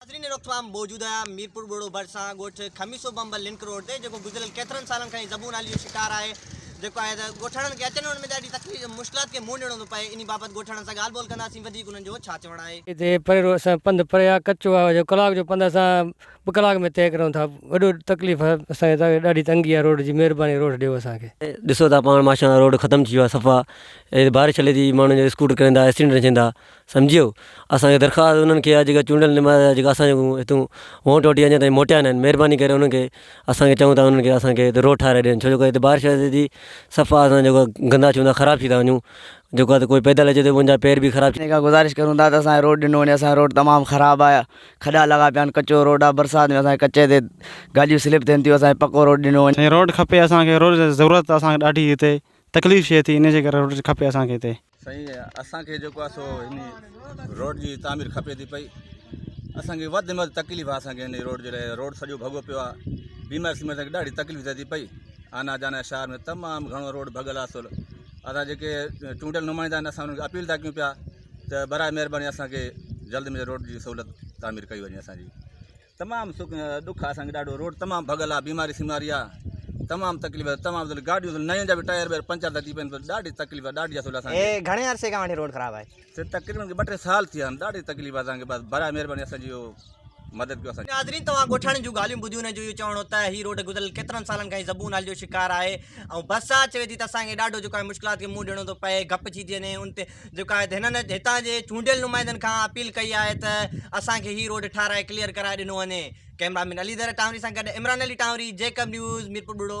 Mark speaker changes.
Speaker 1: ناظرين هن وقت مان موجود آهيان ميرپور ٻوڙو ڀرسان ڳوٺ خميسو بمبل لنڪ روڊ تي جيڪو گذريل ڪيترن سالن کان زبون حالي جو شڪار آهي جيڪو آهي ته ڳوٺاڻن کي اچڻ وڃڻ ۾ ڏاڍي تڪليف مشڪلات کي منهن ڏيڻو ٿو پئي انهي بابت ڳوٺاڻن سان ڳالهه ٻولهه ڪنداسين وڌيڪ انهن جو ڇا چوڻ آهي.
Speaker 2: هتي پري رو اسان پنڌ پري آ ڪچو آ جو ڪلاڪ جو پنڌ اسان ٻه ڪلاڪ ۾ طئي ڪريون ٿا وڏو تڪليف آ اسان کي ڏاڍي تنگي آ روڊ جي مهرباني روڊ ڏيو اسان کي.
Speaker 3: ڏسو ٿا پاڻ ماشاء الله روڊ ختم ٿي ويو آ صفا بارش هلي ٿي ماڻهن جا اسڪوٽر ڪرن ٿا ايڪسيڊنٽ ٿين ٿا سمجهيو اسان کي درخواست انهن کي آهي جيڪا چونڊيل نمائندا جيڪا اسان جو هتون ووٽ وٺي اڃا تائين موٽيا نه آهن مهرباني ڪري انهن کي اسان کي چئون ٿا انهن کي اسان کي هتي روڊ ٺاهرائي ڏين ڇو جو هتي بارش اچي ٿي صفا اسان جيڪو گندا ٿي ويندا خراب ٿي ٿا وڃون جيڪو آهي ڪوئي پيدل اچي ٿو ان جا پير به خراب
Speaker 4: کان گذارش ڪرون ٿا ته اسان کي روڊ ڏنو وڃي اسان جو روڊ تمام خراب آهي کڏا لڳا پيا آهن ڪچو روڊ آهي برسات ۾ اسان کي ڪچي تي گاڏيون سلپ ٿين ٿيون اسان کي پڪو روڊ ڏنو وڃي.
Speaker 5: سائين روڊ کپي اسان کي روڊ جي ضرورت اسان کي ڏاڍي هتي تڪليف ٿئي ٿي ان جي ڪري روڊ کپي اسان کي هتي.
Speaker 6: سائين اسان کي جيڪو آهي سو هن روڊ جي تعمير کپي ٿي پئي اسان کي وڌ ۾ وڌ تڪليف آهي اسان کي هن روڊ جي لاء روڊ سڄو ڀڳو پيو آهي بيماري سيماري اسان کي ڏاڍي تڪليف ٿئي ٿي پئي آنا جانا شهر ۾ تمام گهڻو روڊ ڀڳل آهي اصل اسان جيڪي چونڊيل نمائندا آهن اسان انهن کي اپيل ٿا ڪيون پيا ته برائي مهرباني اسان کي جلد ۾ روڊ جي سهولت تعمير ڪئي وڃي اسان جي تمام سک ڏک آ اسان کي ڏاڍو روڊ تمام ڀڳل آ بيماري سيماري آ تمام تڪليف آ تمام گاڏيون نين جا به ٽائر ٻائر پنچر ٿا ٿي پين ڏاڍي تڪليف آ ڏاڍي اصل اسان کي.
Speaker 1: هي گهڻي عرصي کان وٺي روڊ خراب آهي.
Speaker 6: سي تقريبن ٻه ٽي سال ٿي ويا آهن ڏاڍي تڪليف آ اسان کي بس براء مهرباني اسان جي اهو مدد ڪيو اسان جي.
Speaker 1: ناظرين توهان ڳوٺاڻن جون ڳالهيون ٻڌيون انهن جو اهو چوڻ هو ته هي روڊ گذريل ڪيترن سالن کان ئي زبون حال جو شڪار آهي ۽ برسات چوي ٿي ته اسان کي ڏاڍو جيڪو آهي مشڪلات کي منهن ڏيڻو ٿو پئي گپ ٿي ٿي وڃي ان تي جيڪو آهي ته هنن هتان جي چونڊيل نمائندن کان اپيل ڪئي آهي ته اسان کي هي روڊ ٺاهرائي ڪليئر ڪرائي ڏنو وڃي ڪئميرا مين علي در ٽانوري سان گڏ عمران علي ٽانوري جيڪب نيوز ميرپور ٻرڙو.